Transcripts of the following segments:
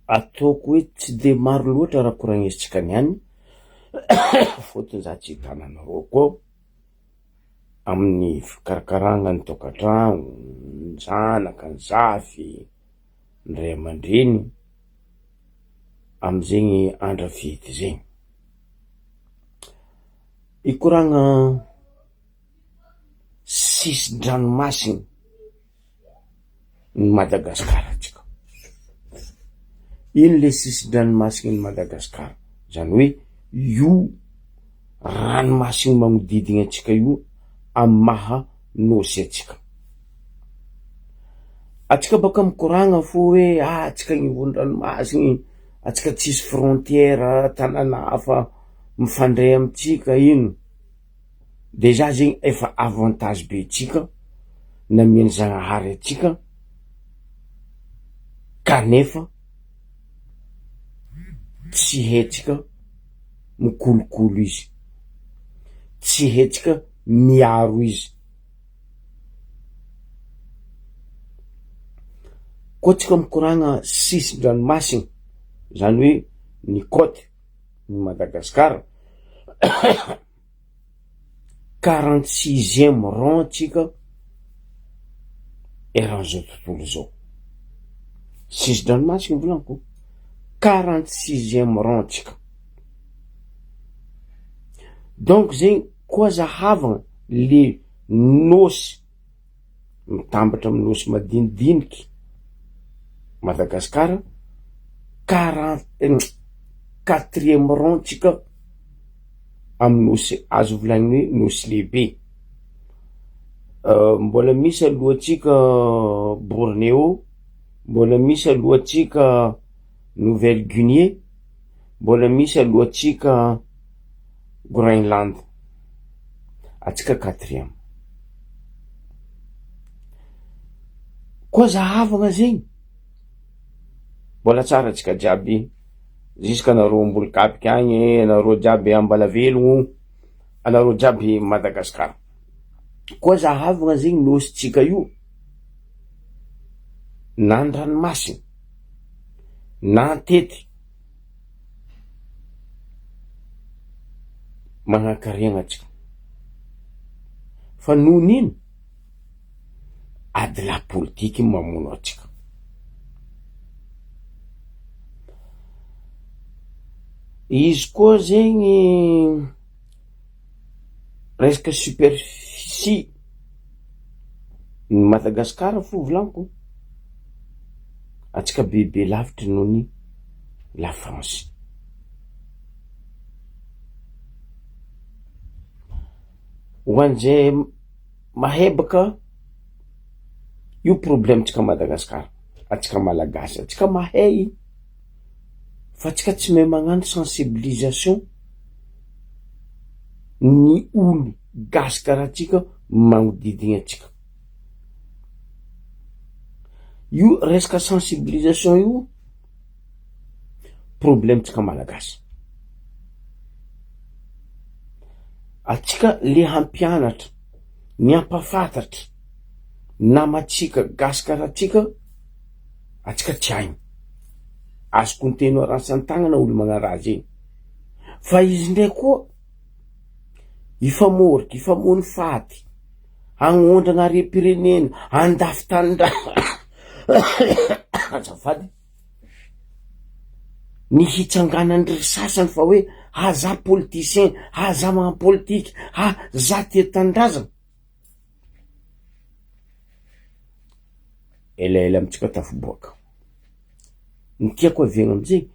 Ataoko hoe tsy de maro loatra raha koragnesintsika niany fôtony za tsy hitananareo koa amin'ny fikarakaragna ny tokantragno, ny zanaka, ny zafy, ny ray aman-dreny amizegny andra fety zegny. Hikoragna sisin-dranomasigny ny Madagasikara tsika. Ino le sisin-dranomasigny ny Madagasikara? Zany hoe io ranomasigny magnodidigny antsika io amy maha nosy antsika. Antsika bôka mikoragna fô hoe ah antsika agnivon'ny ranomasigny, antsika tsisy frontière tanàna hafa mifandray amitsika ino, dejà zegny efa avantage be tsika namian'i Zagnahary antsika kanefa tsy haintsika mikolokolo izy, tsy haintsika miaro izy. Koa tsika mikoragna sisin-dranomasigny zany hoe ny côte ny Madagasikara, quarante sixième rang tsika eran'izao tontolo izao, sisin-dranomasigny volagniko, quarante sixième rang tsika, donc zegny koa zahavagna le nosy mitambatra amy nosy madinidiniky Madagasikara, quarante quatrième rang tsika amy nosy azo volagniny hoe nosy lehibe, mbola misy alohantsika Bornéo, mbola misy alohantsika Nouvelle Guinée, mbola misy alohantsika Groenland, atsika quatrième. Koa zahavagna zegny, mbola tsara atsika jiaby jusque anareo Ambolokapika agny, anareo jiaby Ambalavelogno, anareo jiaby Madagasikara. Koa zahavagna zegny nosy-tsika io, na an-dranomasina, na an-tety, manan-karena atsika, fa noho ny ino? Adilahy politiky mamono atsika. Izy koa zegny resaka superficie ny Madagasikara fo volagniko, atsika bebe lavitry noho ny la France. Ho an'izay mahebaka io problème-tsika Madagasikara, atsika Malagasy, atsika mahay fa atsika tsy mahay magnano sensibilisation ny olo gasy karaha atsika magnodidigny atsika. Io resaka sensibilisation io problème-tsika Malagasy. Atsika le hampianatra, ny hampafantatra namantsika gasy karaha atsika, atsika tsy hainy. Azoko ny rantsan-tagnana olo magnano raha zegny, fa izy ndray koa hifamôriky, hifamono faty, hagnondragna harem-pirenena, handafy tanindrazana azafady, ny hitsanganan'ny sasany fa hoe ah za politicien, ah za magnano politika, ah za tia tanindrazana, elaela amitsika tafiboaka. Ny tiako averina amizay,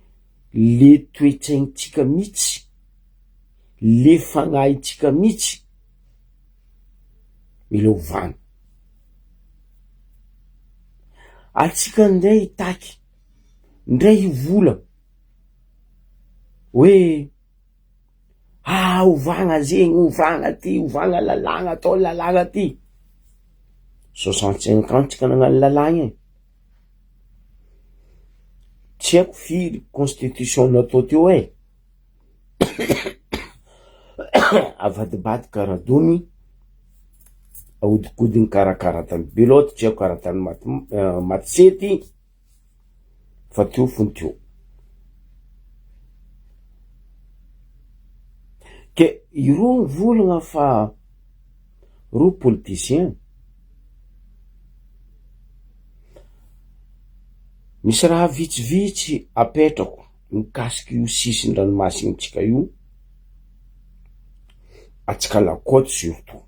le toetsaintsika mihitsy, le fagnahintsika mihitsy mila ovana. Atsika ndray hitaky, ndray hivola hoe ah ovagna zegny, ovagna ty, ovagna lalàgna, atao lalàgna ty, soixante cinq ans tsika nagnano lalàgna e, tsy haiko firy constitution natao teo e, avadibadika radony, ahodikodiny karakara tany beloty, tsy haiko karaha tany maty matisety. Fa teo fony teo. Ke ireo mivolagna fa reo politicien, misy raha vitsivitsy apetrako mikasiky io sisin-dranomasintsika io, atsika la côte surtout.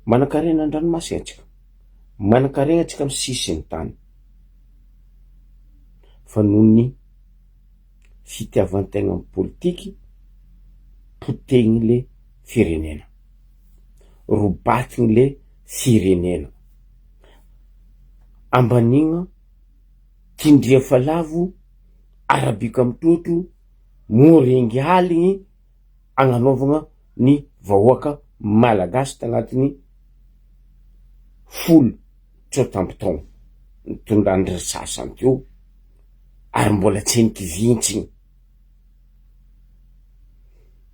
Manankarena an-dranomasina antsika, manankarena antsika amin'ny sisin'ny tany, fa noho ny fitiavan-tegna amin'ny politiky, potehiny le firenena, robatiny le firenena, ambanina tindria fa lavo, arabika mitrotro, morengy aligny agnanaovagna ny vahoaka malagasy tagnatin'ny folo tsôta amby taogno nitondran-dry sasany teo ary mbola tsy nikivintsiny.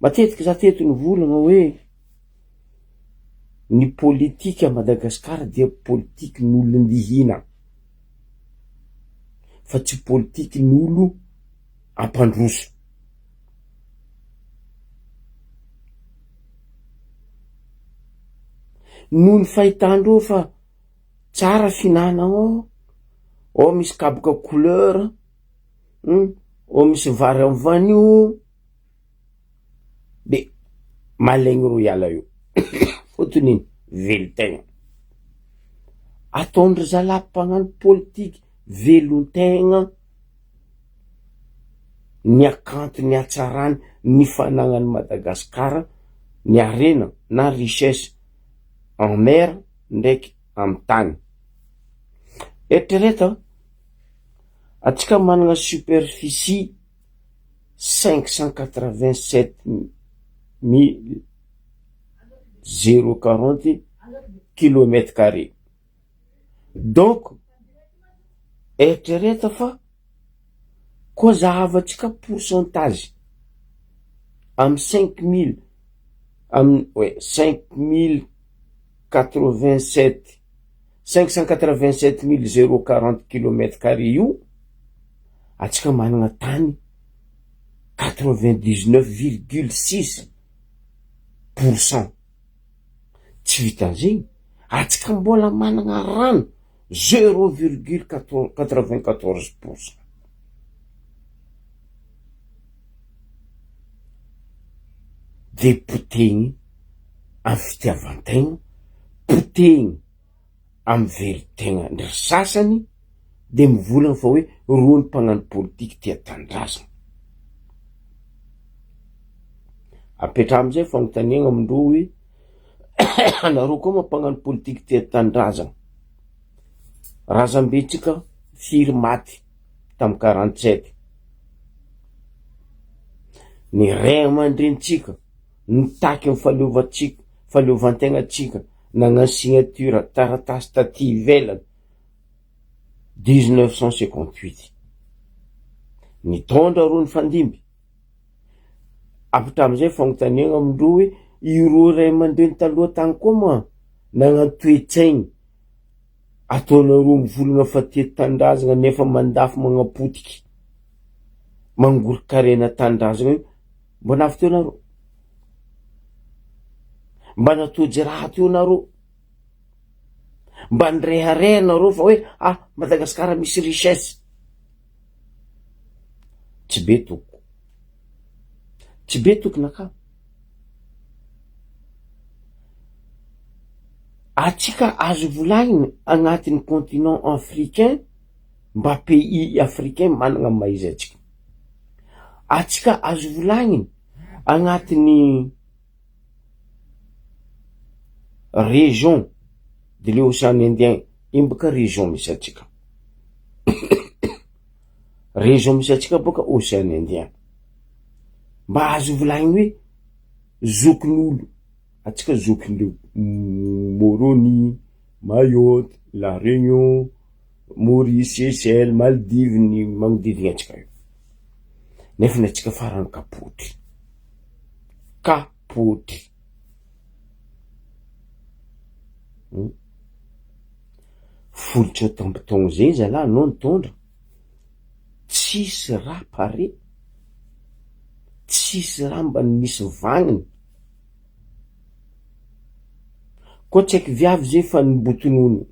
Matetiky za teto nivolagna hoe ny politika à Madagasikara dia politikin'olon-dihina fa tsy politikin'olo ampandroso. Noho ny fahitandreo fa tsara fihinana ao, ao misy kaboka couleur, ao misy vary amy vanio, de malaigny reo hiala eo, fôtony ino? Velon-tegna, ataondry zalahy mpagnano politiky velon-tegna ny hakanto, ny hatsarany, ny fanagnan'i Madagasikara, ny harena na richesse en mer ndraiky amy tany. Eritrereto an, antsika managna superficie 587 mille zéro quarante kilomètre carré, donc eritrereto fa koa zahavantsika pourcentage amy cinq mille amy oe 5087 587 040 kilomètre carré io, antsika managna tany 99 virgule 6 pourcent, tsy vitan'izegny antsika mbola managna rano zéro virgule 94 pourcent. De potehigny amy fitiavan-tegna, potehigny amy velon-tegna ndry sasany de mivolagna fa hoe rô ny mpagnano politiky tia tanindrazana. Apetraha amizay fagnontaniana amindreo hoe anareo koa ma mpagnano politiky tia tanindrazana, razambentsika firy maty tamy 47, ny ray aman-drenitsika nitaky ny fahaleovantsika fahaleovantegnantsika nagnano signature taratasy taty ivelany 1958, nitondra reo nifandimby, Hatramin'izay fanontaniana amindreo hoe ireo ray aman-dreny taloha tany koa moa nagnano toe-tsaigny ataonareo mivolagna fa tia tanindrazagna nefa mandafo magnapotiky mangoron-karena tanindrazagna io, mba navy teo nareo? Mba natojo raha teo nareo? Mba nirehareha nareo fa hoe ah Madagasikara misy richesse? Tsy be tompoko, tsy be tokinakahy. Atsika azo volagniny agnatin'ny continent africain mba pays africain managna ny maha izy atsika. Atsika azo volagniny agnatin'ny région de l'Océan Indien, ino bôka région misy atsika? Région misy atsika bôka Océan Indien. Mba azo volagniny hoe zokin'olo, atsika zokin'olo Moroni, Mayotte, La Réunion, Maurice, Seychelles, Maldives, ny magnodidina antsika io. Nefa ny antsika farany kapoty, kapoty. Hum. 17 amby taogno zay zalahy anao nitondra, tsisy raha pare, tsisy raha mba nisy vagniny. Koa tsy haiky viavy zay fa nimbotonono.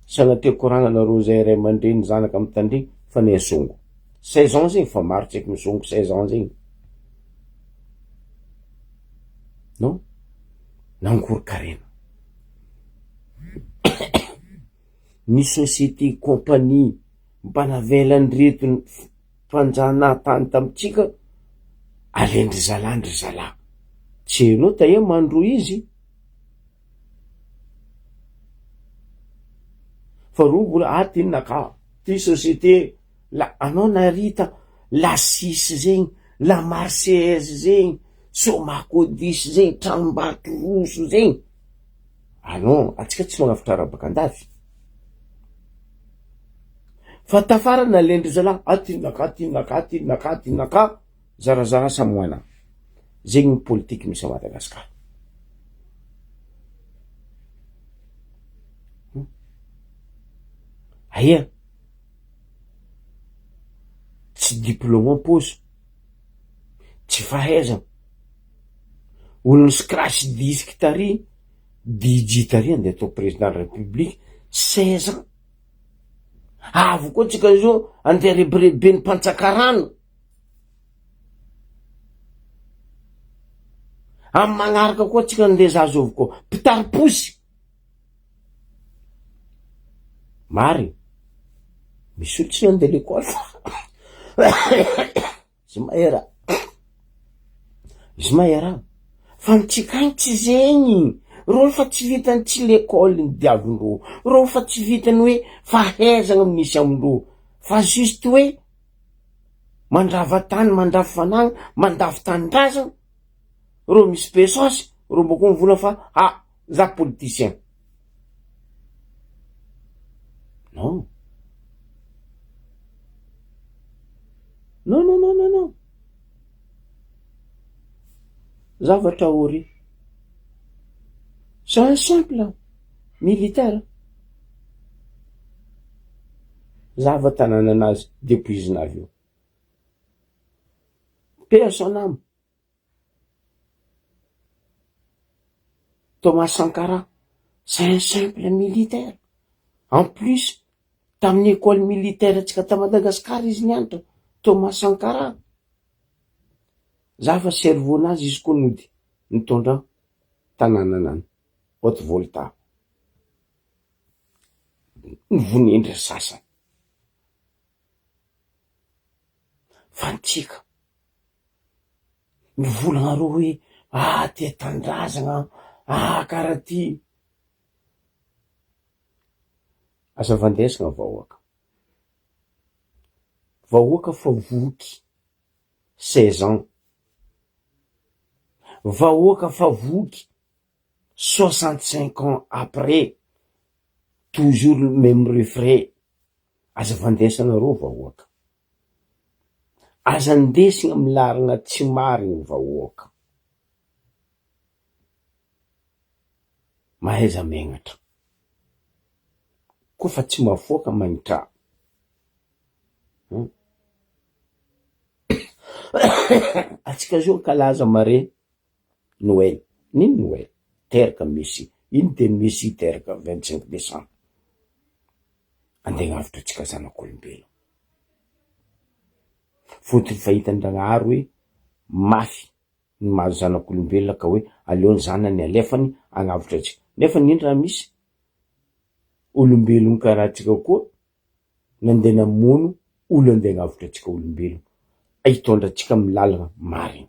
Sanatria koragna nareo zay ray aman-dreny zanaka mitandregny fa niasongo. 16 ans zegny fa maro tsy haiky misongo 16 ans zegny. Non? Nangoron-karena. Ny société compagnie mba navelan'ireto mpanjanatany tamintsika, alain-dry zalahy ndry zalahy. Tsy hainao taia mandroa izy. Fa roa mbola ah ty naka, ty société la anao narita la sisy zegny, la marseillaise zegny, somakodis zegny, tranombato roso zegny, ah non atsika tsy magnavotra raha baka andafy. Fa tafara nalain-dry zalahy, ah ty naka, ty naka, ty naka, ty naka, zarazara samoana. Zegny ny politiky misy a Madagasikara. Aia? Tsy diplôme am-paosy, tsy fahaizana, olo ni-scratch disque tary, DJ tary andeha atao président de la république, 16 ans, avy koa tsika zao andeha rebireben'ny mpantsaka rano. Amin'ny magnaraka koa tsika andeha za zovy koa, mpitari-posy. Marigny, misy olo tsy nandeha lekôly fa izy mahay raha, izy mahay raha, fa amintsika agny tsy zegny, rô fa tsy vitan'ny tsy lekôly ny diavindrô, rô fa tsy vitan'ny hoe fahaizagna misy amindrô, fa juste hoe mandrava tany, mandrava fanagna, mandavo tanindrazana, rô misy pesôsy, rô bôkô mivola fa ah za politicien. Non. Non non non non non. Zavatra horrible. C'est un simple militaire. Zava tanànanazy depuis izy navy eo. Paix à son âme. Thomas Sankara, c'est un simple militaire. En plus, tamin'ny école militaire antsika ta Madagascar izy nianatra, Thomas Sankara. Za fa cerveau-nazy izy koa nody nitondra tanànanany, Haute Volta. Ny vonendry sasany. Fa antsika. Mivolagna reo hoe ah tia tanindrazagna, ah karaha ty. Aza vandesagna vahoaka. Vahoaka fa voky 16 ans. Vahoaka fa voky 65 ans après, toujours le même refrain. Aza vandesagna reo vahoaka. Aza andesigna amy laragna tsy marigny vahoaka. Mahaiza megnatra. Koa fa tsy mahafoaka magnitra. Hum. Atsika zao ankalaza mare Noely. Nino Noely? Teraka Messie. Ino teny Messie teraka 25 décembre? Andeha agnavotra antsika zanak'olombelona. Fotony fahitan-dragnahary hoe mafy ny mahazo zanak'olombelona ka hoe aleo ny zanany alefany agnavotra antsika. Nefa n'ino raha misy? Olombelogno karaha antsika koa nandeha namono olo andeha agnavotra antsika olombelogno, hitondra antsika amin'ny lalagna marigny.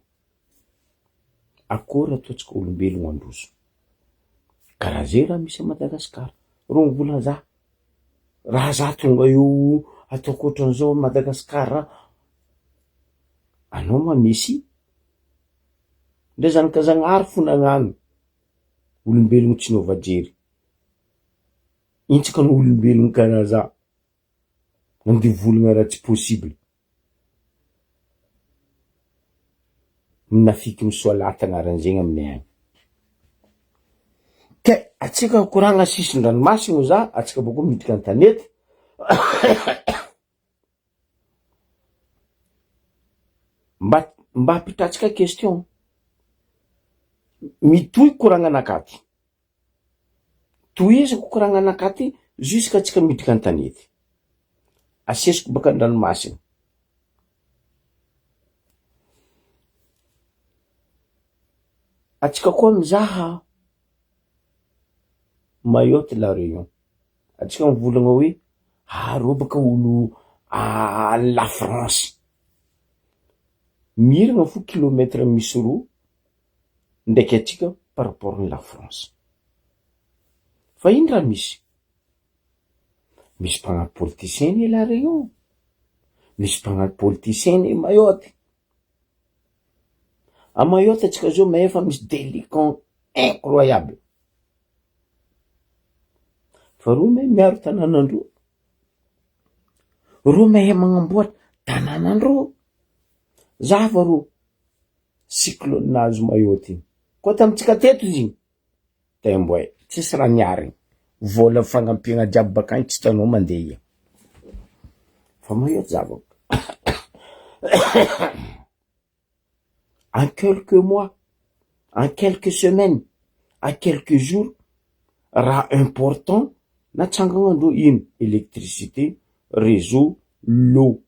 Akory ataontsika olombelogno handroso? Karaha zay raha misy à Madagascar. Rô mivola za, raha za tonga eo ataoko ohatran'izao Madagascar, anao ma Messi? Ndre zanaka Zagnahary fo nagnano, olombelogno tsy niova jery. Intsaka ny olombelogno karaha za, nandeha volagna raha tsy possible. Minafiky misoalat agnaran'zegny aminay agny. Ke atsika koragna sisin-dranomasigny hoy za, atsika bôko miditra an-tanety mba mba apitratsika question, mitohy koragnanakahy ty, tohizako koragnanakahy ty jusqu'à tsika miditra an-tanety, asesiko baka an-dranomasigny. Atsika koa mizaha Mayotte la Réunion, atsika mivolagna hoe arobaka olo any la France, miragna fo kilomètre misy roa ndraiky atsika par rapport ny la France, fa ino raha misy? Misy mpagnano politicien anie la Réunion, misy mpagnano politicien anie Mayotte. A Mayotte atsika zao mahay fa misy délinquant incroyable. Fa reo mahay miaro tanànandreo, reo mahay magnamboatra tanànandreo. Zava rô cyclone nahazo Mayotte iny, koa tamintsika teto izy iny, temboay tsisy raha niarigny, vola fagnampiagna jiaby bakagny tsy hitanao mandeha ia, fa Mayotte zava en quelques mois, en quelques semaines, en quelques jours, raha important natsanganandreo ino? Electricité, réseau, l'eau,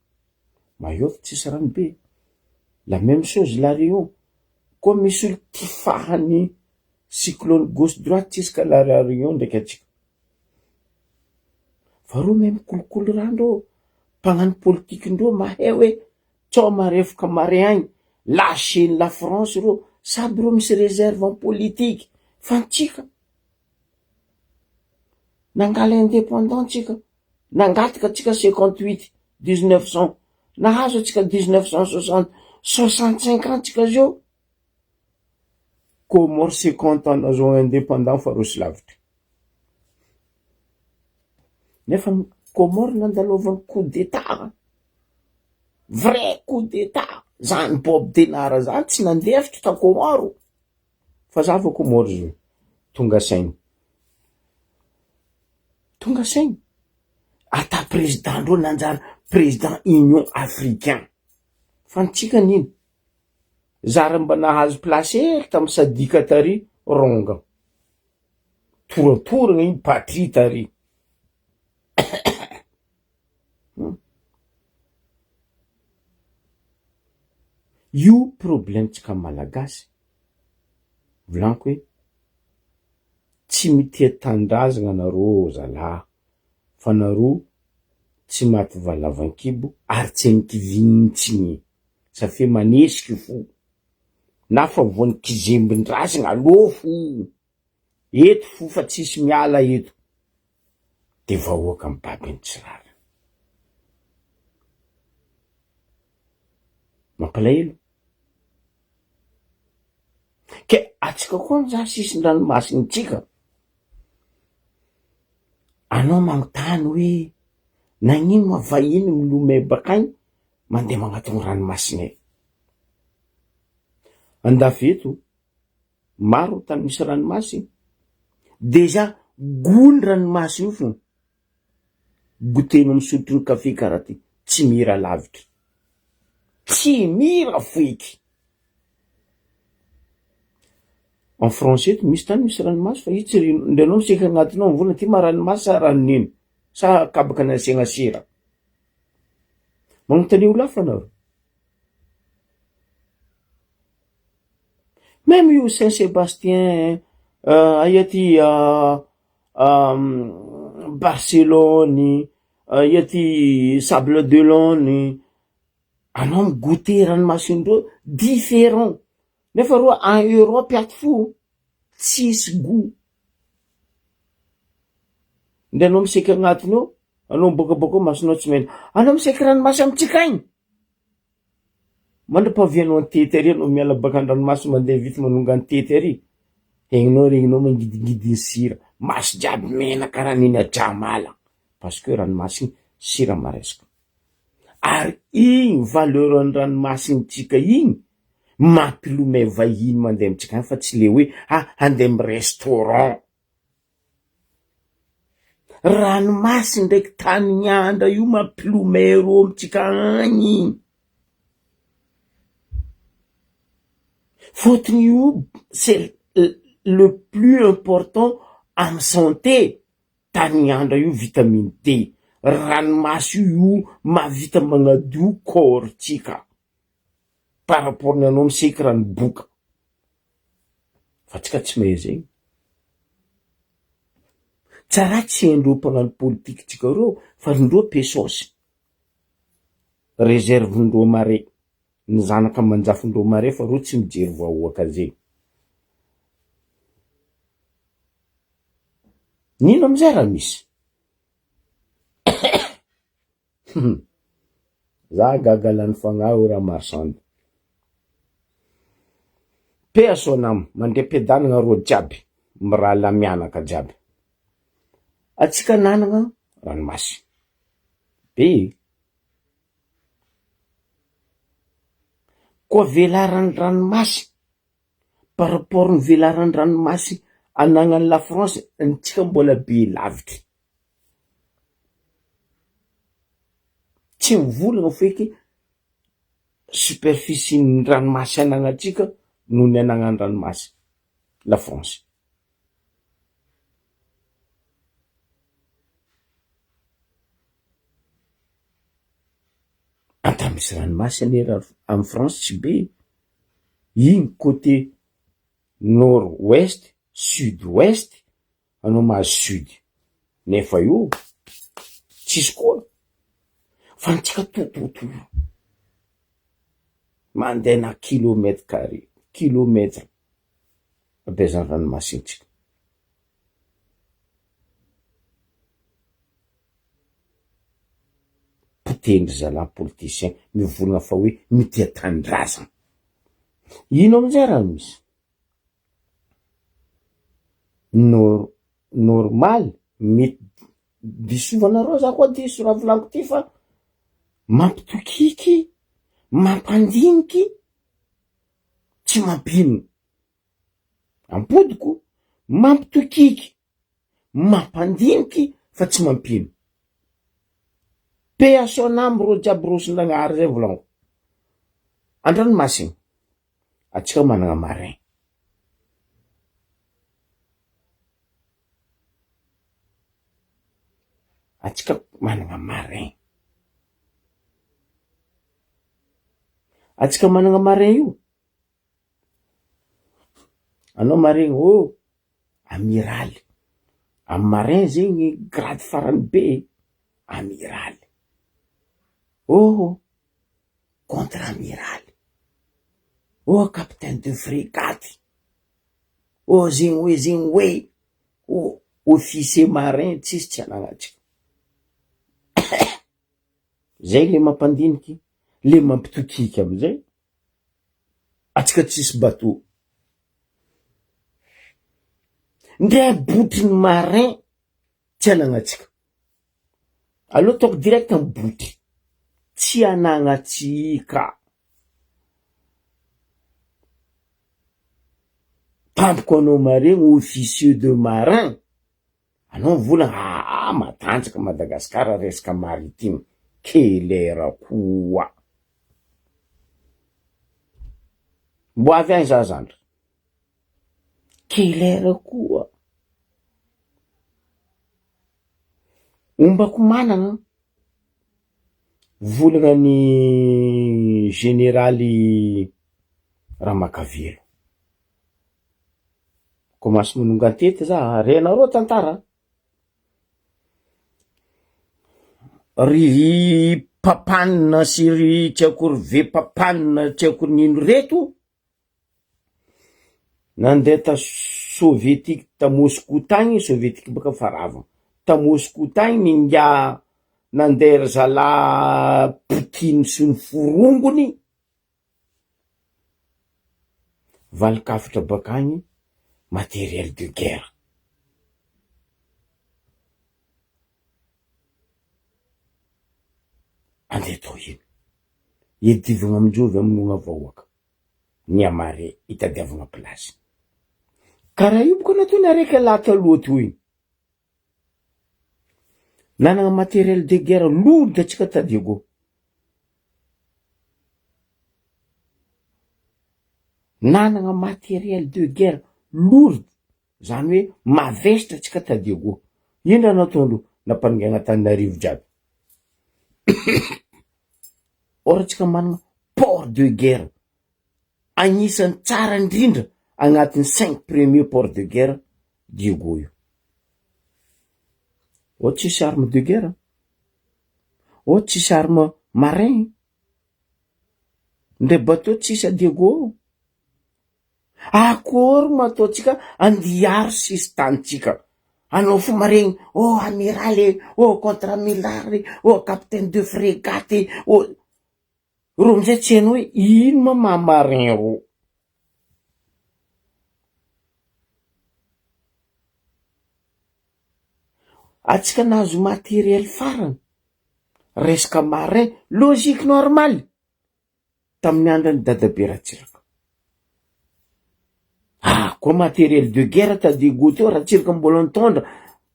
Mayotte tsisy rano be, la même chose la Réunion, koa misy olo tia fahany cyclone gauche droite tsisy ka la Réunion ndraiky antsika, fa reo mahay mikolokolo raha ndreo, mpagnano politikindreo mahay hoe Tsao marefoka mare agny, lâcher la France reo, sady reo misy réserve en politique, fa antsika nangala indépendant tsika, nangataka tsika 58, 1900, nahazo atsika 1960, 65 ans tsika zao, Comores 50 ans nazahoana indépendant fa roso lavitra. Nefa ny Comores nandalovan'ny coup d'etat, vrai coup d'etat, zany Bob Denard zany tsy nandefitra ta Comores, fa za vao Comores zao, tonga saina, tonga saina, ata président ndreo nanjary président union africain, fa ny tsika n'ino? Zara mba nahazo place hely tamy sadika tary ronga. Toratoragna igny patrie tary. Io problème-tsika malagasy, volaniko hoe tsy mitia tanindrazagna narô zalah fa narô tsy maty valavan-kibo ary tsy mikivintsiny ça fait manesiky fo na fa voan'ny kizembin-drazagna alô fo. Eto fo fa tsisy miala eto de vahoaka mibaby ny tsy rariny. Mampalahelo. Ke atsika koa ny za sisin-dranomasina tsika, anao magnontany hoe nagnino ma vahiny milomay bakagny mandeha magnatogno ranomasina e? Andafy eto Maro tany misy ranomasy, dejà gout ny ranomasy io fô, goûter-nao misotro ny kafe karaha ty, tsy mira lavitra, tsy mira foiky. En France eto misy tany misy ranomasy fa io tsy re, ndre anao miseka agnatiny ao mivolagna ty ma ranomasy sa ranon'ino, sa kabaka nasiagna sira. Magnontania olo hafa anareo. Meme io Saint Sebastien aia ty Barcelone, aia ty Sable d'Olonne, anao mi-gouter ranomasindreo différent, nefa reo en Europe ato fo tsisy gout, ndre anao miseky agnatiny ao, anao miboakaboaka ao masonao tsy mena, anao miseky ranomasy amitsika agny. Mandra-pahavianao an-tety ary anao miala baka an-dranomasina mandeha vita manonga an-tety ary, regninao regninao mangidingidy ny sira, maso jiaby mena karaha neny adramala parce que ranomasina sira maresaka. Ary igny valeur an'ny ranomasintsika igny mampilomay vahiny mandeha amintsika agny fa tsy le hoe ah handeha am restaurant. Ranomasy ndraiky tanignandra io mampilomay rô amintsika agny. Fôtony io c'est le plus important amy santé, tanignandra io vitamine D, ranomasy io mahavita magnadio corps-tsika par rapport ny anao miseky rano boka, fa tsika tsy mahay zegny. Tsara tsy haindreo mpagnano politiky-tsika reo fa ndreo pesôsy, reserve-ndreo mare. Ny zanaka aman-jafin-dreo mare fa reo tsy mijery vahoaka zegny. Nino amizay raha misy? Za gaga lany fagnahy hoy raha marchand. Paix à son âme, mandriam-piadanagna rô jiaby, mirahalahy mianaka jiaby. Atsika nanagna ranomasy be e. Koa velaran'ny ranomasy par rapport ny velaran'ny ranomasy anagnan'i la France, ny tsika mbola be lavitry. Tsy mivolagna feky superficie-n'ny ranomasy anagnantsika noho ny anagnan'ny ranomasy la France. Anta misy ranomasy anie raha any France tsy be e, iny côté nord ouest, sud ouest anao mahazo sud, nefa io tsisy koa, fa ny tsika tout autour, mandeha na kilomètre carré, kilomètre habezan'ny ranomasintsika. Potehin-dry zalahy politicien mivolagna fa hoe mitia tanindrazagna. Ino amizay raha misy? Nor- normal, mety disovanareo za koa diso raha volagniko ty fa mampitokiky, mampandiniky, tsy mampino. Ampodiko, mampitokiky, mampandiniky fa tsy mampino. Paix à son âme rô jiaby roson-dragnahary zay volagniko. Andranomasigny, atsika managna marin. Atsika managna marin. Atsika managna marin io. Anao maregny ô, amiraly, amy marin zegny grade farany be e, amiraly, ôhô contre amiraly, ô capitaine de fregate, ô zegny hoe zegny hoe, ô officier marin tsisy tsy anagnantsika. Zay le mampandiniky, le mampitokiky amizay. Atsika tsisy bateau. Ndre botry ny marin tsy anagnatsika. Aleo ataoko direct ny botry. Tsy anagnatsika. Tampoka anao marin officier de marin. Anao mivolagna aa matanjaka Madagascar resaka maritime, kelera koa. Mbo avy any za zandry. Kelera koa. Ombako managna volagna ny generaly Ramakavelo. Commence manongan-tety za, renareo tantara. Ry papanina sy ry tsy haiko ry ve papanina tsy haiko n'ino reto, nandeha ta sovietiky ta Moscou tagny, sovietiky baka fa rava, ta Moscou tagny ninga nandeha ry zalahy Poutine sy ny forongony, Valin-kafatra bakany materiel de guerre. Andeha atao ino? Iadivagna aminjovy hamonoana vahoaka ny amare itadiavagna place. Karaha io boka nataony araiky lahy taloha teo igny. Nanagna matériel de guerre lourde atsika ta Diego. Nanagna matériel de guerre lourde, zany hoe mavesatra atsika ta Diego. Ino raha nataondreo? Nampaningana Antananarivo jiaby. Or atsika managna port de guerre agnisan'ny tsara indrindra agnatin'ny cinq premiers ports de guerre Diego io. Ô tsisy arme de guerre, ô tsisy arme marin, ndre bateau tsisy a Diego ao. Akory moa ataontsika andiaro sisin-tanintsika, hanao fo maregny, oh amiral e, oh contre amiral e, oh capitaine de frégate e, oh. Reo amizay tsy hainao hoe ino ma maha marin reo. Atsika nahazo matériel farany, resaka marin, logique normal tamin'ny andron'i dadabe Ratsiraka. Ah koa matériel de guerre ta Diego teo, Ratsiraka mbola nitondra,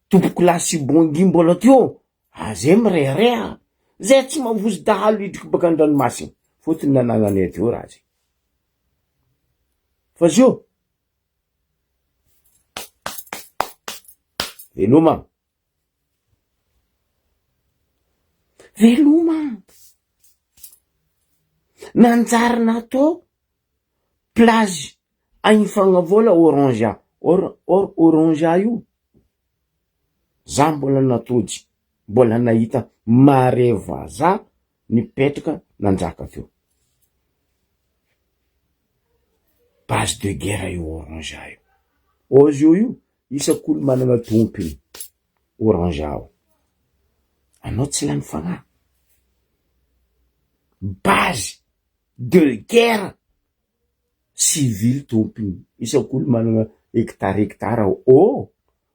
tompokolahy sy Bongy mbola teo, ah zay mirehareha, zay tsy mavozo dahalo hidriky baka an-dranomasina, fotony nanagnanay teo raha zay. Fa zio, veloma. Veloma! Nanjary natao plage agny Fagnavola Orangea, or or Orangea io, za mbola natody, mbola nahita marais vazaha nipetraka nanjaka teo. Base de guerre io Orangea io. Ozio io Isak'olo manana tompiny orange ao. Anao tsy lany fagnahy. Base de guerre civile tompiny. Isak'olo manana hectare hectare ao. Oh!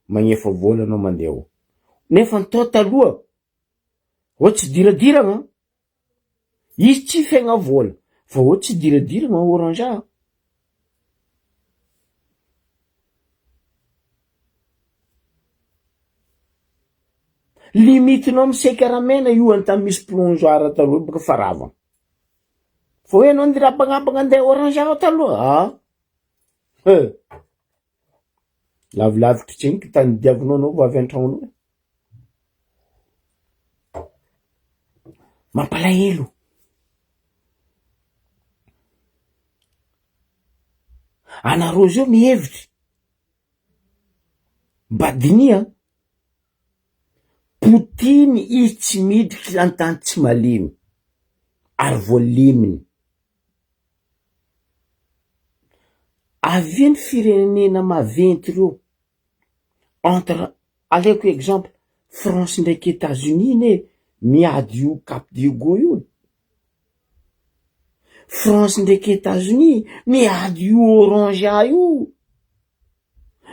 Magnefa vola anao mandeha ao. Nefa ny tao taloha, ô tsy diradiragna. Izy tsy fegna vola fa ô tsy diradiragna orange a. Limite-nao miseky ramena io antany misy plongeoir taloha bôka fa rava. Fa hoe anao nirabagnabagna andeha orange ao taloha ah! He! Lavilavitry tsendriky tany diavinao anao vao avy an-tragnonao e. Mampalahelo. Anareo zao mihevitry mba diniha Poutine izy tsy midriky an-tany tsy malemy ary voaleminy. Avia ny firenena maventy reo entre aleoko exemple France ndraiky Etats Unis anie miady io cap Diego io e, France ndraiky Etats Unis miady io Orangea io,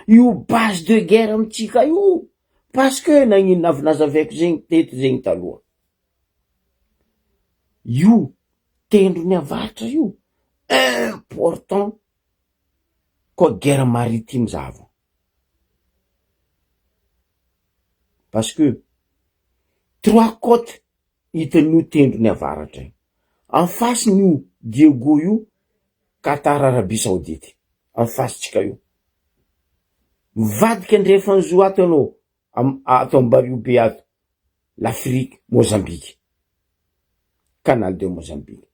io base de guerre amitsika io parce que nagnino avy nazavaiko zegny teto zegny taloha, io tendrony avaratra io important koa guerre maritime zava parce que trois cotes hitan'io tendrony avaratra io en face n'io Diego io Qatar Arabie Saoudite en face tsika io mivadika andrefan'ny zo ato ianao am ato Ambario be ato l'Afrique Mozambique canal de Mozambique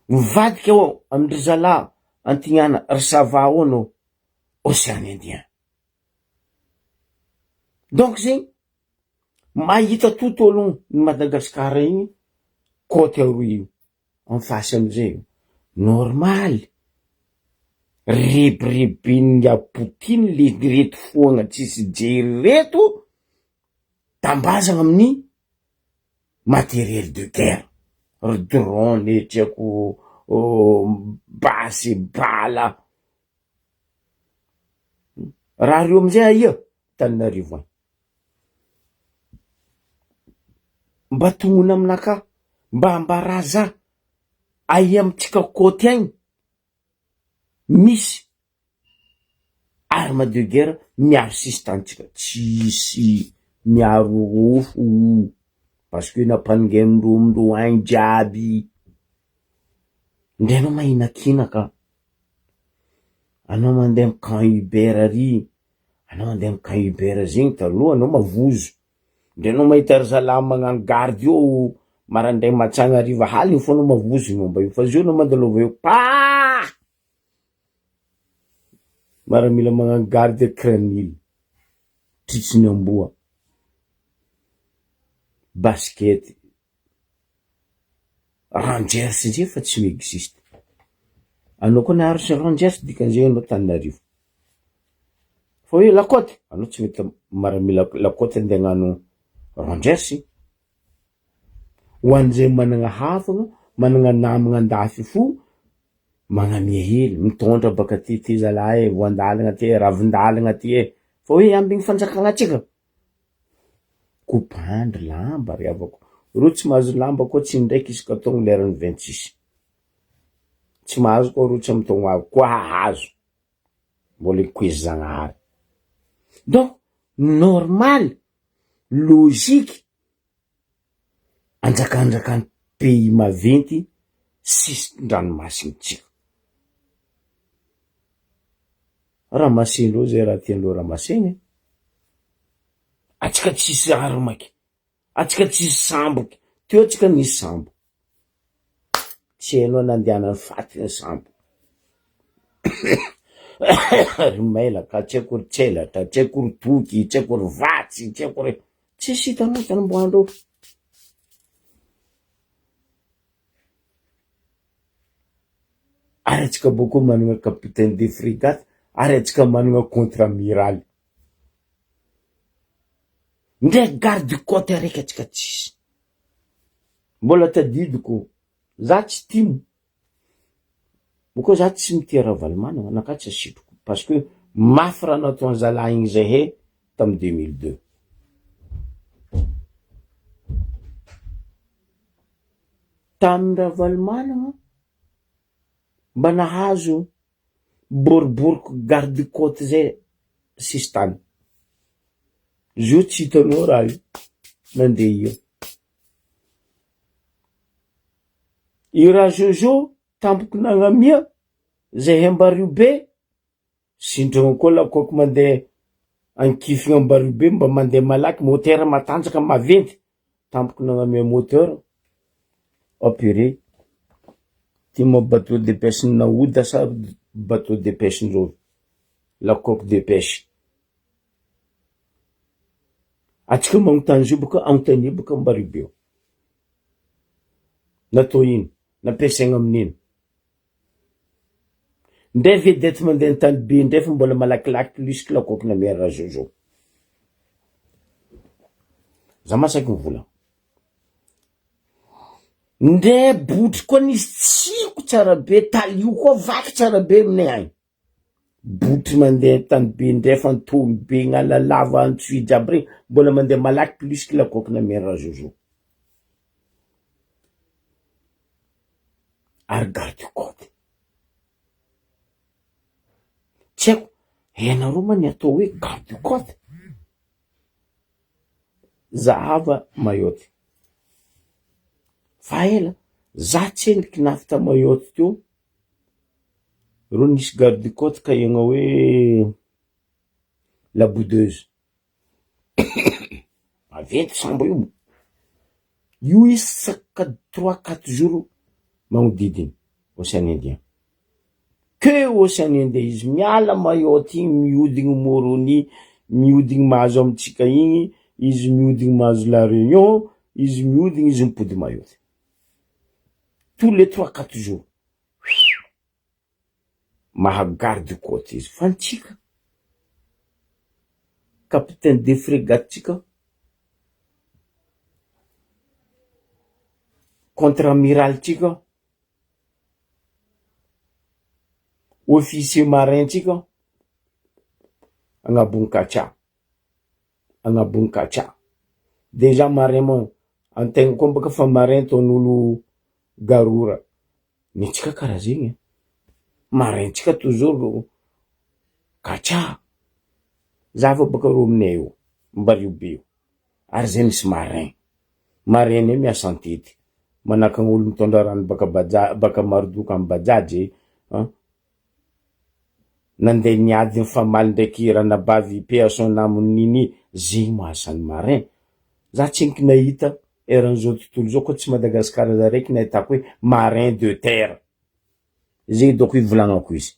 mivadika ao amin-dry zalahy antignana ry Sava ao anao Ocean Indien donc zegny mahita tout au long ny Madagascar igny côte aroy io en face amizay io normaly rebireben'ingahy Poutine le reto foagna tsisy jery reto tambazagna amin'ny materiel de guerre ry drone tsy haiko basy bala raha reo amizay aia Antananarivo any Mba tognona aminakahy, mba ambarà za, aia amintsika côte agny misy arme de guerre miaro sisin-tanintsika? Tsisy. miaro rofo parce que nampangain'ireo amindreo agny jiaby. Ndre anao mahinakinaka, anao mandeha amy camp Hubert ary, anao mandeha amy camp Hubert zegny taloha anao mavozo, ndre anao mahita ry zalahy magnano garde eo maraindray matsagna hariva aligny fô anao mavozo ny momba io fa zio anao mandalova eo pah! Maramila magnano garde kiranil, tritry ny amboa, basket, rangers zay fa tsy mi-existe, anao koa nahary sy rangers dikan'izay anao Antananarivo, fa hoe la côte, anao tsy mety maramila la côte andeha hagnano rangers, ho an'izay managna havagna, managna namagna andafy fo Magnamia hely, mitondra baka aty ty zalahy e, voandalagna ty e, ravindalagna ty e, fa hoe ambigny fanjakagna antsika? Kopandry lamba ry havako, reo tsy mahazo lamba koa tsy indraiky isaka taogno leran'ny 26, tsy mahazo koa reo tsy amy taogno avy koa hahazo, mbola ikoezy Zagnahary, donc normal, logique, Anjakanjakan'ny pays maventy sisin-dranomasintsika. Ramasendreo zay raha tiandreo ramasegna e. Atsika tsisy arme ke, atsika tsisy sambo ke, teo atsika nisy sambo. Tsy hainao nandehanan'ny faty ny sambo. Ry mailaka, tsy haiko ry tselatra, tsy haiko ry toky, tsy haiko ry vatsy, tsy haiko ry. Tsisy hitanao tany amboandreo. Ary atsika bôko managna capitaine de frégate, ary atsika managna contre amiral. Ndre garde côte araiky atsika tsisy. Mbola tadidiko, za tsy tim, Bokeo za tsy mitia Ravalomanana anakahy tsy asitriko parce que mafy raha nataony zalahy igny zahay tam 2002. Tam Ravalomanana mba nahazo boriboriko garde cote zay sisintany, zio tsy hitanao raha io nandeha io. I Rajojo tampoko nagnamia zay Ambario be, sindrogno koa lakoako mandeha ankifigna Ambario be mba mandeha malaky, moteur matanjaka maventy, tampoko nagnamia moteur, apure, ty moa bateau de pêche naoda sa bateau de pêche ndrô, lakoako de pêche. Atsika magnontany izy io boka agnontania boka Ambario be io. Natao ino? Nampiasaigna amin'ino? Ndray vedette mandeha an-tany be ndray fa mbola malakilaky plus que lakoky namera Rajojo. Za masaky mivolagna. Ndray botry koa nisy tsiko tsara be, talio koa vaky tsara be aminay agny. Botry mandeha an-tany be ndray fa antonony be Analalava Antsohihy jiaby regny mbola mandeha malaky plus que lakoky namera Rajojo. Ary garde côte. Tsy haiko, hainareo ma ny atao hoe garde côte? Zahava Mayotte. Fa ela, za tsendriky nafta Mayotte teo, Reo nisy garde cote ka iagna hoe la boudeuse, maventy sambo io, io isaka trois quatre jours magnodidiny ocean indien, que ocean indien izy miala Mayotte igny mihodigny Moroni, mihodigny mahazo amitsika igny, izy mihodigny mahazo la Reunion, izy mihodigny izy mipody Mayotte, tous les trois quatre jours. Maha garde côte izy fa antsika capitaine de frégate tsika contre amiral tsika officier marin tsika agnabon'ny kacha agnabon'ny kacha dejà marin moa antegna koa bôka fa marin ataon'olo garora Ny antsika karaha zegny e, maraintsika toujours gacha, zava bôka rô aminay io, Ambariobe io. Ary zay misy marin. Marin io miasa antety. Manakagna olo mitondra rano baka baja baka Marodoka amy bajaj e an. Nandeha niady nifamaly ndraiky ranabavy paix à son âme Nini, zegny moa asan'ny marin. Za tsenky nahita eran'izao tontolo zao koa tsy Madagascar za raiky nahitako hoe marin de terre. Zegny dônko ivolagnako izy.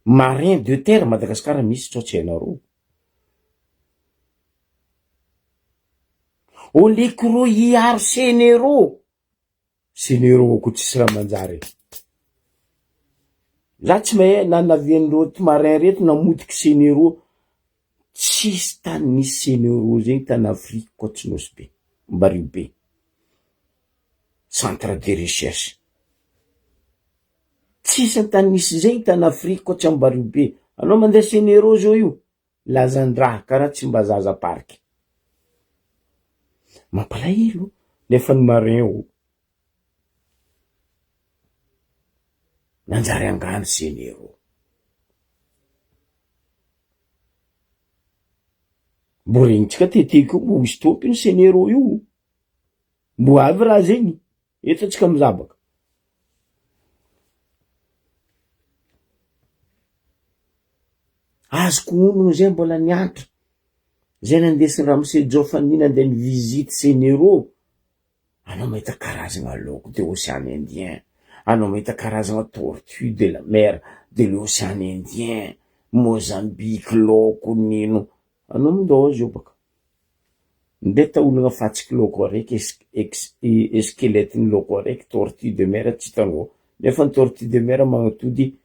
Marin de terre Madagascar misy tsao tsy hainareo. Oleko rô hiaro senero. Senero ko tsisy raha manjary e. Za tsy mahay na navian'ireo ty marin reto namotiky senero. Tsisy tany nisy senero zegny tany Afrique koa tsy Nosy Be, Ambario be. Centre de recherche. Tsisy tany nisy zegny tany Afrique koa tsy Ambario be. Anao mandeha senero zao io, lazan-draha karaha Tsimbazaza parc. Mampalahelo nefa ny marin ô. Nanjary angano senero. Mbô regnintsika teteky io mbô hisy tompony senero io. Mbo avy raha zegny, eto antsika mizabaka. Azoko onogno zay mbola niantra, zay nandesiny ramose Jofany nandeha ni-visite Senero, anao mahita karazagna laoko de ocean indien, anao mahita karazagna tortue de la mer de l'ocean indien, Mozambique laoko nino, anao mindao azy io baka. Ndeha taolagna fatsiky laoko araiky es-ex-squelette-n'ny laoko araiky tortue de mer tsy hitanao, nefa ny tortue de mer magnatody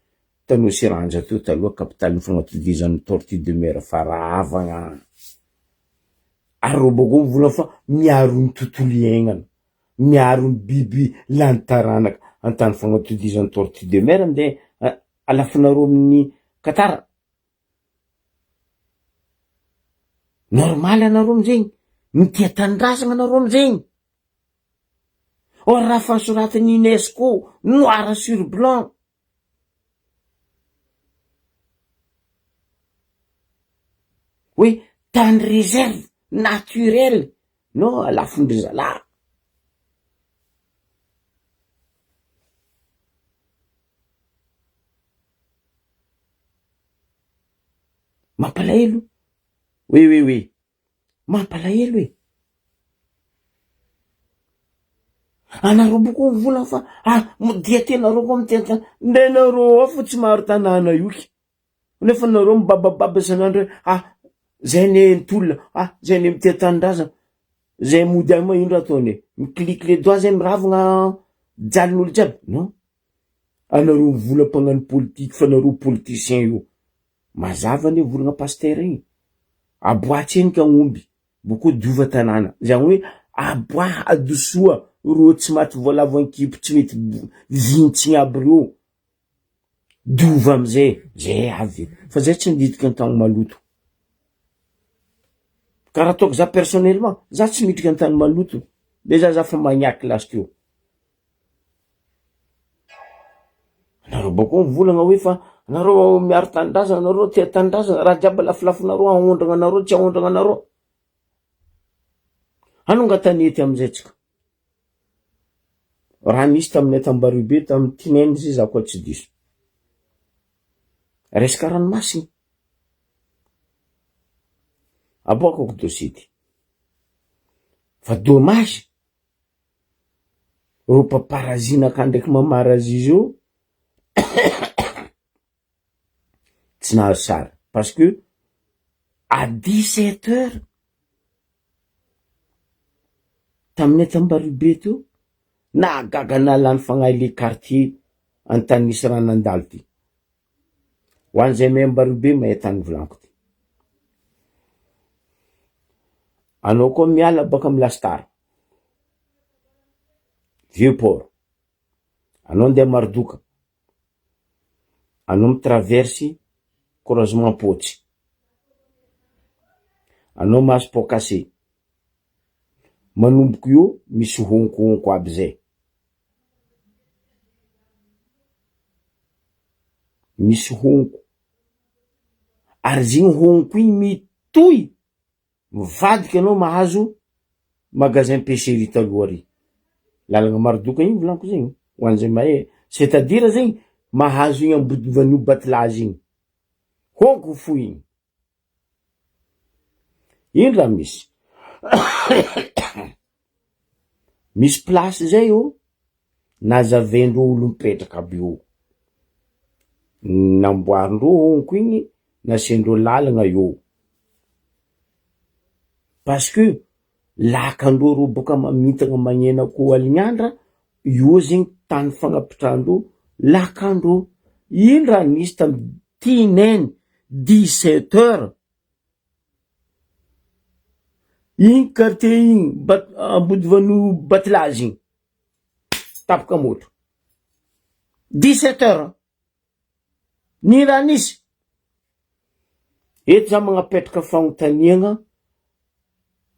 Tanosy Ranja teo taloha capitale-n'ny fagnatodizan'ny tortue de mer fa rahavagna ary reo bakeo mivolagna fa miaro ny tontolo iaignana, miaro ny biby lany taranaka, antany fagnatodizan'ny tortue de mer ndeha alafonareo amin'ny Qatar. Normal anareo amizegny, mitia tanindrazagna anareo amizegny. Or raha fa nosoratan'ny Unesco noir sur blanc hoe tany réserve naturelle non alafon-dry zalahy. Mampalahelo, oui oui oui, mampalahelo e! Anareo boko mivolagna fa ah dia tenareo koa miteny fa ndre nareo ao fo tsy maro tanàna io ke, nefa nareo mibabababa isan'andro hoe ah zay anie nitolona, ah zay anie mitia tanindrazana, zay mody any moa ino raha ataony e, mi-clique les doigts zay miravogna jalin'olo jiaby, non. Anareo mivola mpagnano politique fa nareo politicien io. Mazava anie volagna pasitera igny. Aboaha tsendriky agnomby boko diova tanàna. Zany hoe aboaha adosoa reo tsy maty voalavo ankibo tsy mety vintsigny aby reo. Diova amizay zay avy fa zay tsy midriky antany maloto. Karaha ataoko za personnellement za tsy midriky antany maloto. Dejà za fa magnaky lasteo. Anareo bakeo mivolagna hoe fa anareo miaro tanindrazana, anareo tia tanindrazana, raha jiaby lafilafinareo aondragna anareo tsy aondragna anareo. Hanonga tanety amizay tsika. Raha nisy taminay t'Ambaribe tamy Tineny zay za koa tsy diso. Resaka ranomasina. Aboakako dossier ty. Fa dommage. Reo paparazzi nakany ndraiky mamarazi zao tsy nahazo sary parce que à 17 heures taminay t'Ambaribe teo nahagaga nahalany fagnahy le quartier antany nisy rano nandalo ty, ho an'izay mahay Ambaribe mahay tany volaniko ty, anao koa miala baka amy la star. Vieux port, anao andeha Marodoka, anao mi-traverse croisement Pôtsy, anao mahazo pont cassé, manomboka eo misy honkohonko aby zay, misy honko, ary zegny honko igny mitohy. Mivadika anao mahazo magasin pêcherie taloha ary. Lalagna Marodoka igny volaniko zegny, ho an'izay mahay, c'est à dire zegny mahazo igny Ambodivanio Batilaza igny. Honko fo igny. Ino raha misy? Misy place zay eo, nazavaindreo olo mipetraka aby eo. Namboarindreo honko igny, nasiandreo lalagna eo. Parce que lakandreo reo boka mamintagna magnena akoho alignandra, eo zegny tany fagnapitrahandreo lakandreo. Ino raha nisy tamy tineny dix-sept heures? Igny quartier igny Bat- Ambodivano Batilaza igny, tapaka moto. Dix-sept heures, ny raha nisy. Eto za magnapetraka fagnontaniagna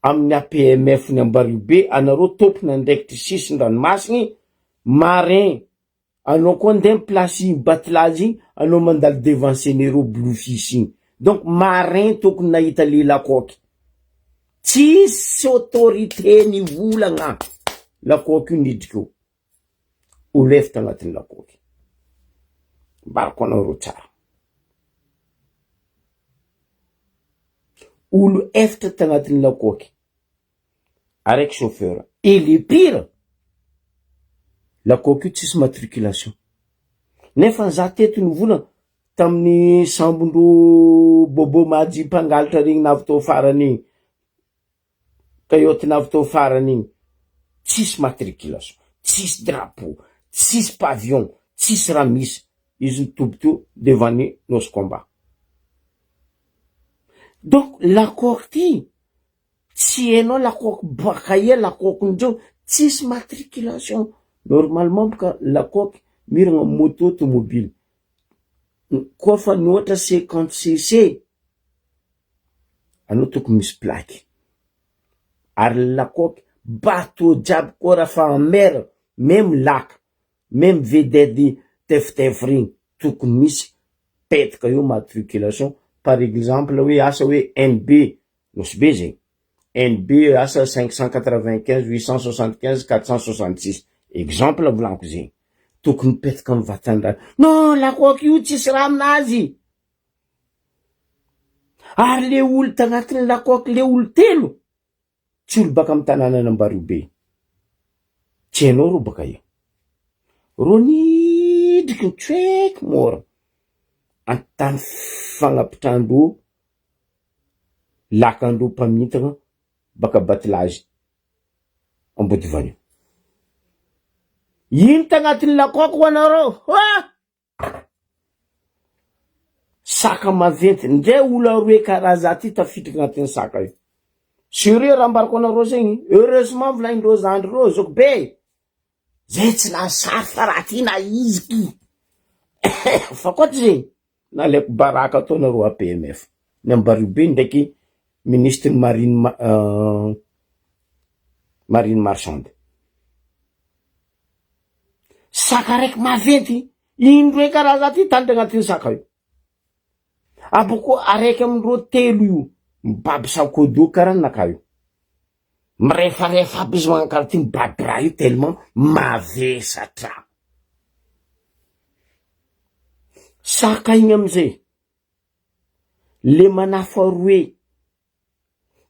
amin'ny APMF ny Ambariobe, anareo tompon'andraikitry sisin-dranomasigny, marin Anao koa ndeha am place igny batilazy igny anao mandalo devant Sénéraux blue fish igny donc marin tokony nahita le lakoky tsisy autorité nivolagna lakoky io nidriky eo olo efatra agnatin'ny lakoky ambarako anareo tsara olo efatra tagnatin'ny lakoky araiky chauffeur et le pire lakoky io tsisy matriculation nefa za teto nivolagna tamin'ny sambondreo bobo majy mpangalatra regny navy tao farany igny coyote navy tao farany igny tsisy matriculation tsisy drapeau tsisy pavillon tsisy raha misy izy nitoby teo devant ny nosy combat donc lakoky ty Tsy hainao lakoky boaka aia lakokindreo tsisy matriculation normalement boka lakoky miragna moto tomobily koa fa mihoatra 50 cc anao tokony misy plaque ary lakoky bateau jiaby koa raha fa en mer meme laka meme vedette tefitefy regny tokony misy petaka eo matriculation par exemple hoe asa hoe NB Nosy Be zegny, NB asa 595 875 466, exemple volaniko zegny, tokony mipetaka amy vatan-draha, non lakoky io tsisy raha aminazy, ary le olo tagnatin'ny lakoky le olo telo, tsy olo baka amy tanànan'Ambariobe, tsy hainao rô baka io, rô nidriky nitsoeky môra, an-tany fagnapitrahan-drô Lakan-droa mpamintagna baka Batilazy Ambodivanio. Ino tagnatin'ny lakôko ho anareo? Ha! Saka maventy, ndre olo aroe karaha za ty tafiditra agnatin'ny saka io. Sérieux raha ambarako anareo zegny, heureusement volagnindreo zandry reo, zoky be e! Zay tsy naha sary fa raha ty na izy ky. Fa koa ty zegny, Nalaiko baraka tao nareo APMF. Ny Ambariobe ndraiky ministre ny marine marine marchande. Saka raiky maventy, indroe karaha za ty tandry agnatin'ny saka io. Abôkô araiky amindreo telo io mibaby sakodo karaha ninakahy io. Mirefarefa aby izy magnano karaha ty mibaby raha io tellement mavesatra. Saka igny amizay le manafo aroe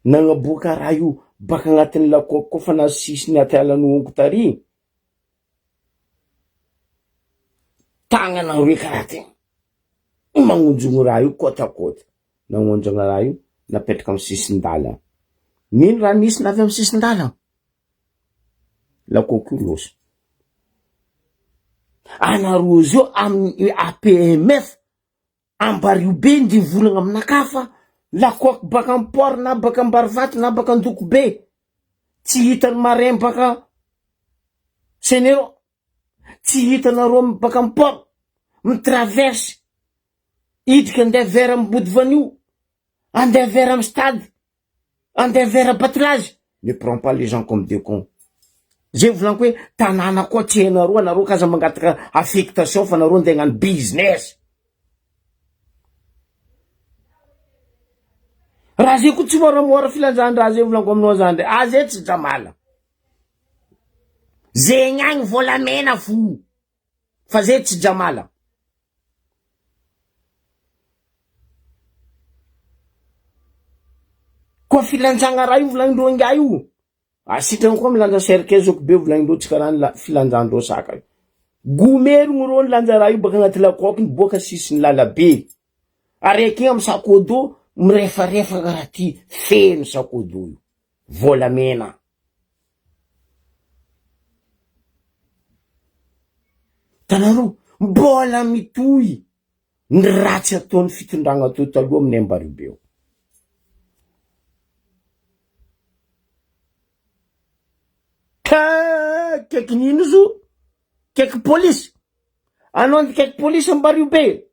nagnaboaka raha io baka agnatin'ny lakoky koa fa nasisiny atialan'ny honko tary, tagnana aroe karaha ty magnonjogno raha io côte à côte. Nagnonjogna raha io napetraka amy sisin-dalana. Nino raha nisy navy amy sisin-dalana? Lakoky io loso. Anareo zio amin'ny APMF Ambariobe nde volagna aminakahy fa lakoky baka am port na baka Ambarivato na baka Andokobe tsy hitan'ny marin baka Sénéraux tsy hitanareo baka am port mi-traverse hidriky andeha vers Ambodivanio andeha vers am stade andeha vers Batolazy ne prends pas les gens comme des cons zay volaniko hoe tanàna koa tsy hainareo anareo ka aza mangataka affectation fa nareo andeha hagnano business. Raha zay koa tsy moramora filanjan-draha zay volaniko aminao zany ndray. Ah zay tsy jamala. Zegny agny volamena fo. Fa zay tsy jamala. Koa filanjagna raha io volagnindreo ingahy io. Ah sitrany koa milanja cercueil zoky be volagnindreo tsy karaha ny filanjandreo saka io. Gomerigny reo nilanja raha io baka agnaty lakoky niboaka sisin'ny lalabe. Araiky igny amy sakodo mirefarefa karaha ty feno sakodo io. Volamena. Hitanareo? Mbola mitohy ny ratsy ataon'ny fitondragna teo taloha aminay Ambaribe ao. Ka kaiky nino zo? Kaiky polisy? Anao andeha kaiky polisy Ambariobe?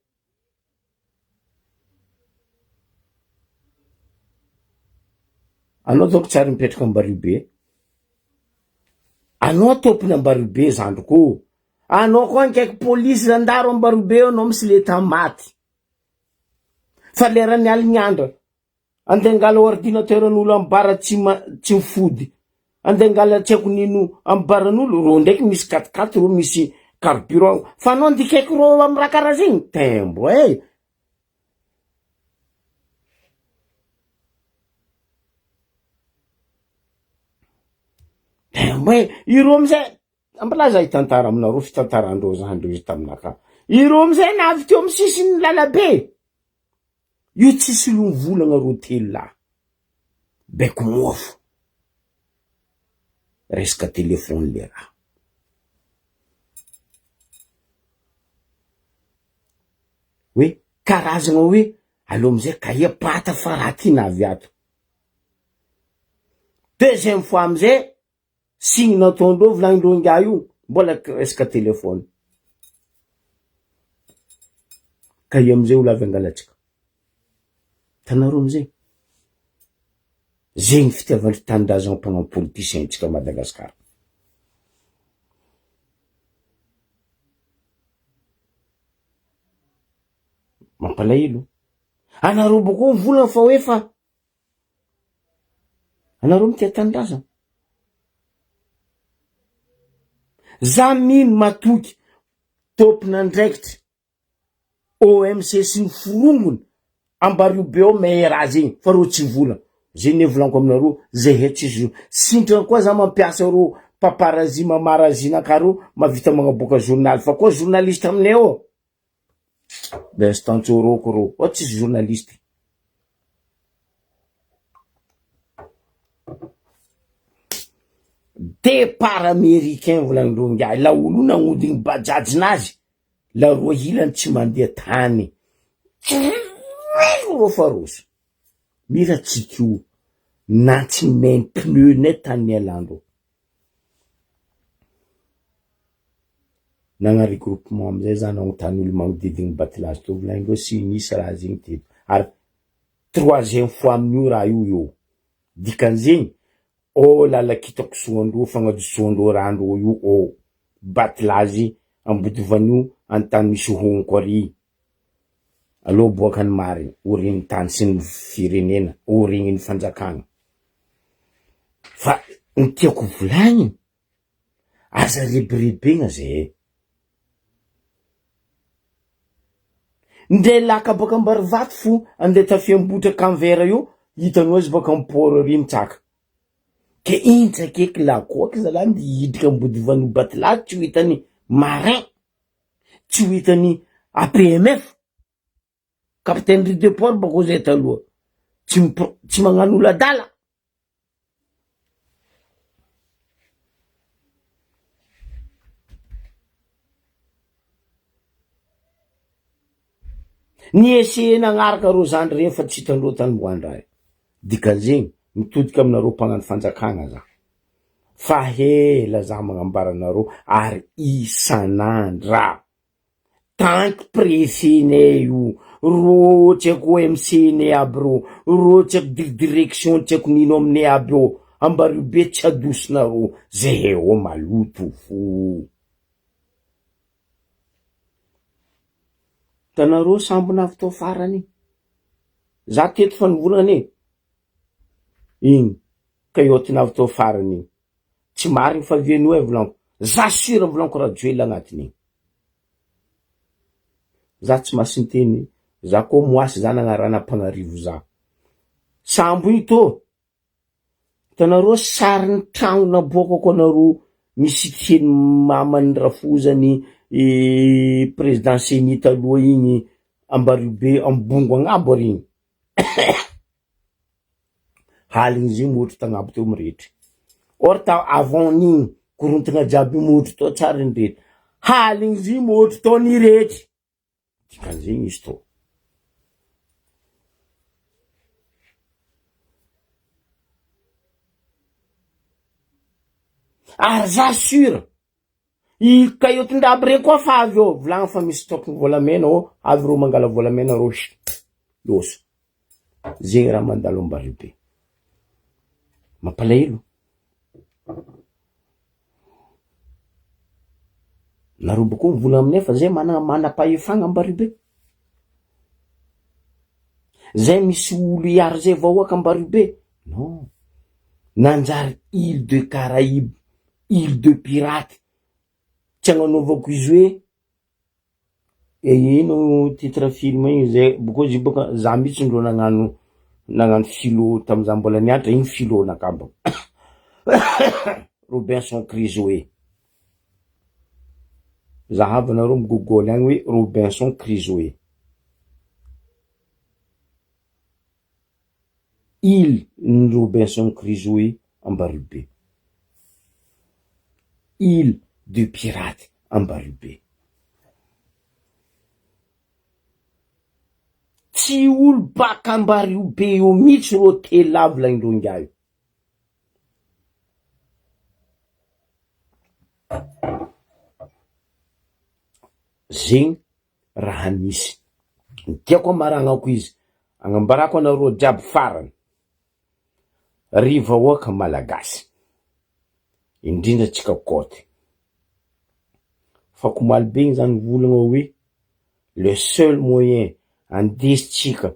Anao donc tsy ary mipetraka Ambariobe? Anao tompony Ambariobe zandriko ô! Anao koa nikaiky polisy zandaro Ambariobe eo anao misy leta maty. Fa leran'ny aligny andra, andeha angala ordinateur n'olo amy bar tsy tsy mifody, andeha angala tsy haiko nino amy bar n'olo, reo ndraiky misy quat quat reo misy carburant, fa anao andeha hikaiky reo amy raha karaha zegny, tembo eh! Tembo eh! Ireo amizay Ampilaza hitantara aminareo fitantarandreo zany reo izy taminakahy. Ireo amizay navy teo amy sisin'ny lalabe. Io tsisy lomvolagna reo telo lahy. Baiko mofo. Resaka telefony le raha. Hoe karazagna hoe aleo amizay kahie pata fa raha ty navy ato. Deuxième fois amizay Signe nataondreo volagnindreo ingahy io mbola resaka téléphone. Ka io amizay olo avy angalatsika. Hitanareo amizay? Zegny fitiavan-dry tanindrazagna mpanao politicien tsika Madagascar. Mampalahelo. Anareo boko mivolagna fa hoe fa Anareo mitia tanindrazana. Za mino matoky tompon'andraikitra OMC sy ny forongony ambario be ao meilleur azy igny fa reo tsy vola. Zay ne volaniko aminareo zahay tsisy zo. Sintrany koa za mampiasa reo paparazzi mamarazi nakareo mavita magnaboaka journal fa koa journaliste aminay ao Instant-tsoroko rô, oh tsisy journaliste. Départ américain volagnindreo ingahy, laolo io nagnodigny bajaj-nazy, laroa ilany tsy mandeha tany, rô fa roso, mira tsika io, na tsy main pneu-nay tany nialandreo. Nagnary regroupement amizay za nagnontany olo magnodidigny batilazy teo volagnindreo tsy nisy raha zegny teto ary troisième fois amin'io raha io eo dikan'izegny ô lalakitakosoandreo fagnadosoandreo rahandreo io ô batilazy ambodivano antany misy honko ary aleo aboaka ny marigny ho regny tany sy ny firenena ho regny ny fanjakana fa ny tiako volagniny Aza rebirebegna zay e. Ndre laka baka Ambarivato fo andeha tafiambotra Camvert io, hitanao izy baka am port ary mitsaka. Ke intsaka eky lakoaky zalahy nde hiditra Ambodivano Batilahy tsy ho hitany marin, tsy ho hitany APMF, capitainerie de port bako zay taloha, tsy mipro- tsy magnano olo adala. Ny essayer nagnaraka reo zandry regny fa tsy hitandreo tany mboandraha io. Dikan'izegny, mitodika aminareo mpagnano fanjakagna za. Fa hela za magnambara anareo ary isan'andra. Tant prefet nay io, rô tsy haiko OMC nay aby rô, rô tsy haiko dir direction tsy haiko nino aminay aby eo, ambario be tsy adosonareo, zahay ao maloto fo. Hitanareo sambo navy tao farany, za teto fa nivolagna e. Igny coyote navy tao farany igny. Tsy marigny fa vienao e volaniko. Za sur volaniko Rajoelina agnatiny igny. Za tsy masin-teny, za koa moasy za nagnarana Ampanarivo za. Sambo igny tô, hitanareo sarin'ny tragno naboakako anareo misy teny maman'ny rafozany président ceni taloha igny Ambaribe ambongo agnabo ary igny. Haligny izy io motro tagnabo teo mirehitry. Or ta avant n'igny korontagna jiaby io motro tao tsara nirehitry. Haligny izy io motro tao nirehitry. Dikan'izegny izy tô. Ary za sur I caillotte-ndraby regny koa fa avy eo, volagno fa misy stock volamena ô, avy reo mangala volamena reo sh, lôso. Zegny raha mandalo Ambaribe. Mampalahelo. Nareo bôko mivolagna aminay fa zay managna manam-pahefagna Ambaribe. Zay misy olo hiaro zay vahoaka Ambaribe. Non. Nanjary île de Caraïbes Île de pirate tsy agnanaovako izy hoe e ino titre film igny zay bôkô izy io bôka za mihitsy ndrô nagnano nagnano philo tamy za mbola nianatra igny philo nakà bôka Robinson Crusoe zahavanareo amy google agny hoe Robinson Crusoe. Île ny Robinson Crusoe Ambaribe. Île de pirate Ambaribe. Tsy olo baka Ambariobe eo mihitsy rô telo lahy volagnindreo ingahy io. Zegny raha misy. Ny tiako amaragnako izy, agnambarako anareo jiaby farany, ry vahoaka Malagasy, indrindra tsika côte, fa komaly be igny za nivolagna hoe le seul moyen andesintsika,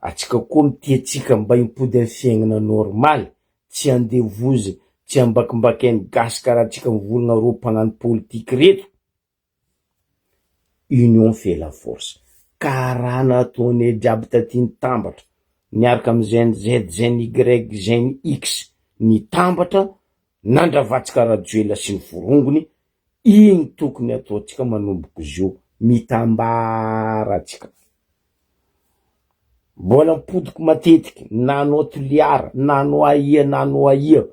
atsika koa mitia tsika mba himpody amy fiaignana normal, tsy andevozy, tsy ambakimbakain'ny gasy karaha tsika mivolagna reo mpagnano politique reto, Union fait la force. Karaha nataonay jiaby taty nitambatra niaraka am gen Z, gen Y, gen X nitambatra nandravatsika Rajoelina sy ny forongony, igny tokony ataontsika manomboka izio, mitambara tsika. Mbola ampodiko matetiky na anao Toliara na anao aia na anao aia,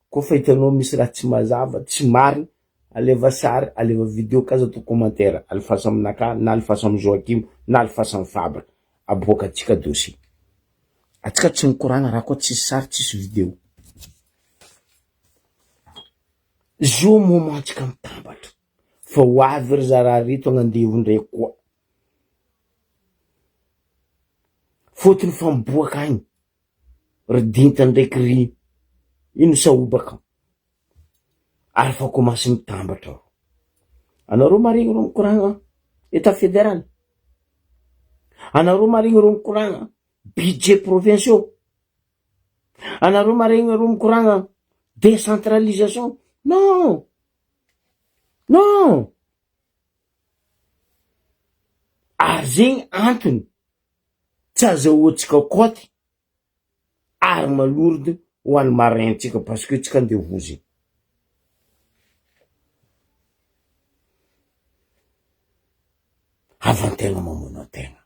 Koa fa hitanao misy raha tsy mazava, tsy marigny, aleva sary, aleva video k'aza atao commentaire, alefaso aminakahy na alefaso amin'i Joachim na alefaso amin'i Fabre, aboakantsika dossier. Atsika tsy mikoragna raha koa tsisy sary, tsisy video. Zio moment antsika mitambatra, fa ho avy ry zaraha reto agnandevo ndray koa. Fôtony fa miboaka agny. Ry dinta ndraiky ry ino sahobaka ary fa commence mitambatra ao. Anareo maregny rô mikoragna etat federal? Anareo maregny rô mikoragna budget provinciaux? Anareo maregny rô mikoragna décentralisation? Non! Non! Ary zegny antony tsy azahoantsika cote arme lourde ho an'ny marin tsika parce que tsika andevoziny. Havan-tegna mamono an-tegna.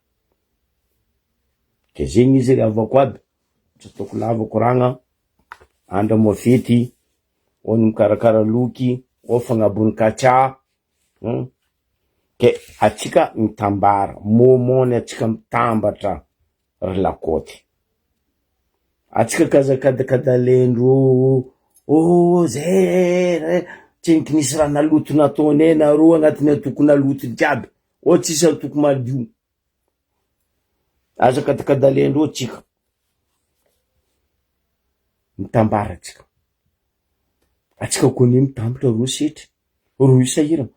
Ke zegny izy ry havako aby, tsy ataoko lava koragna, andra moa fety, ao ny mikarakara loky, ao fagnabon'ny katsà, Hum ke atsika mitambara, moment ny atsika mitambatra ry lakôty. Atsika k'aza kadakadalendreo oh zay eh, tsendriky nisy raha naloto nataonay nareo agnatin'ny antoko naloto jiaby, oh tsisy antoko madio. Aza kadakadalendreo tsika, mitambara atsika, atsika koa anie mitambatra reo setry. Rohy sahirana.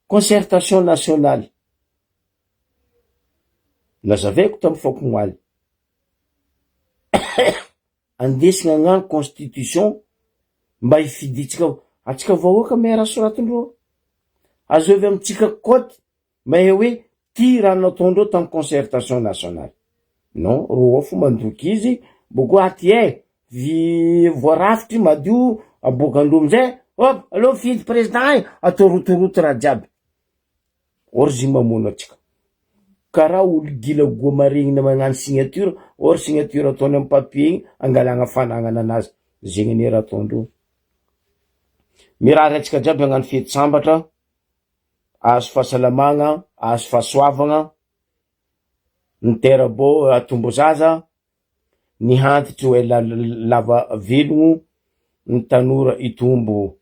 Concertation nationale. Nazavaiko tamin'ny fakomoaly. Andesigna agnano constitution mba hifiditsika atsika vahoaka mahay raha soratindreo. Azovy amitsika code mahay hoe ty raha nataondreo tamy concertation nationale. Non, reo ao fo mandoky izy, boko aty e, vy voarafitry madio aboakandreo amizay, hop, aleo mifidy président e, atao rotoroto raha jiaby. Or izy mamono atsika. Karaha olo gila goa maregnina magnano signature, or signature ataony amy papier igny angalagna fanagnana anazy. Zegny anie raha ataondreo. Mirary atsika jiaby hagnano fety sambatra, ahazo fahasalamagna, ahazo fahasoavagna, mitera-bô atombo zaza, ny hantitry ho ela lava velogno, ny tanora hitombo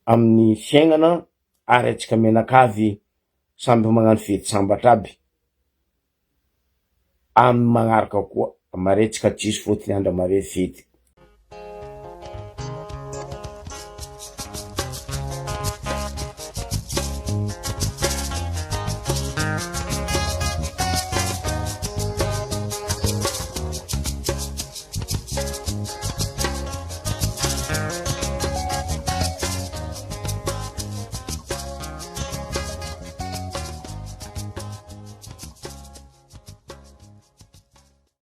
amin'ny fiaignana, ary atsika mianakavy samby magnano fety sambatra aby. Amin'ny magnaraka koa, mare tsika tsisy fôtony andro mare fety.